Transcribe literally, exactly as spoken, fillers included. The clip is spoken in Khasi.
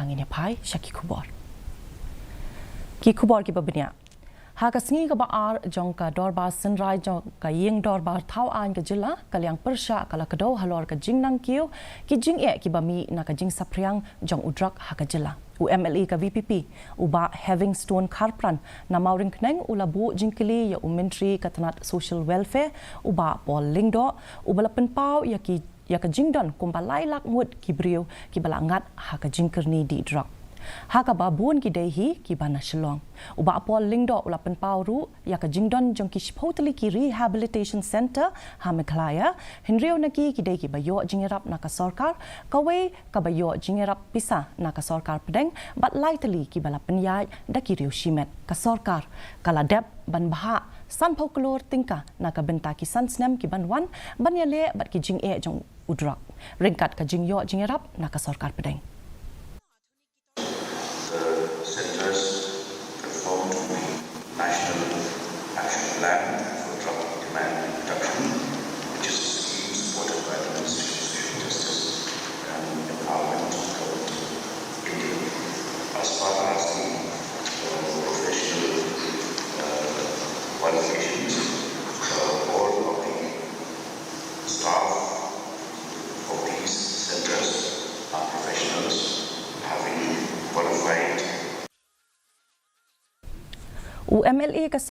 Ngin ïa phai sha ki khubor. Ki khubor kiba bniah. Ha ka sngi kaba ar jong ka dorbar synrai jong ka ïing dorbar thaw aiñ ka jylla, ka liang pyrshah ka la kdew halor ka jingnang kiew ki jingeh kiba mih na ka jingsaphriang jong u drok ha ka jylla. U M L A ka V P P, u Bah Heavingstone Kharpran, na Mawryngkneng u la buh jingkylli ïa u Myntri ka tnat Social Welfare, u Bah Paul Lyngdoh, uba la pynpaw ïa ki ïa ka jingdon kumba lai lak ngut ki briew kiba la ngat ha ka jingkyrni dih drok. Ha kaba bun ki dei hi kiba na Shillong. U Bah Paul Lyngdoh u la pynpaw ruh ïa ka jingdon jong ki shiphew tylli ki rehabilitation centre ha Meghalaya, hynriew na ki ki dei kiba ïoh jingïarap na ka sorkar, kawei kaba ïoh jingïarap pisa na ka sorkar pdeng, bad lai tylli kiba la pynïaid da ki riew shimet. Ka sorkar ka la dep ban bhah sanphew klur tyngka na ka bynta ki san snem kiban wan, ban ïaleh bad ki jingeh jong u drok, ryngkat ka jingïoh jingïarap na ka sorkar pdeng. The centres conform to the National Action Plan for Drug Demand Reduction, which is a scheme supported by the Ministry of Social Justice and Empowerment, Government of India. As far as the uh, professional uh, qualifications, uh, all of the staff of these centres are professionals having qualified. U M L A ka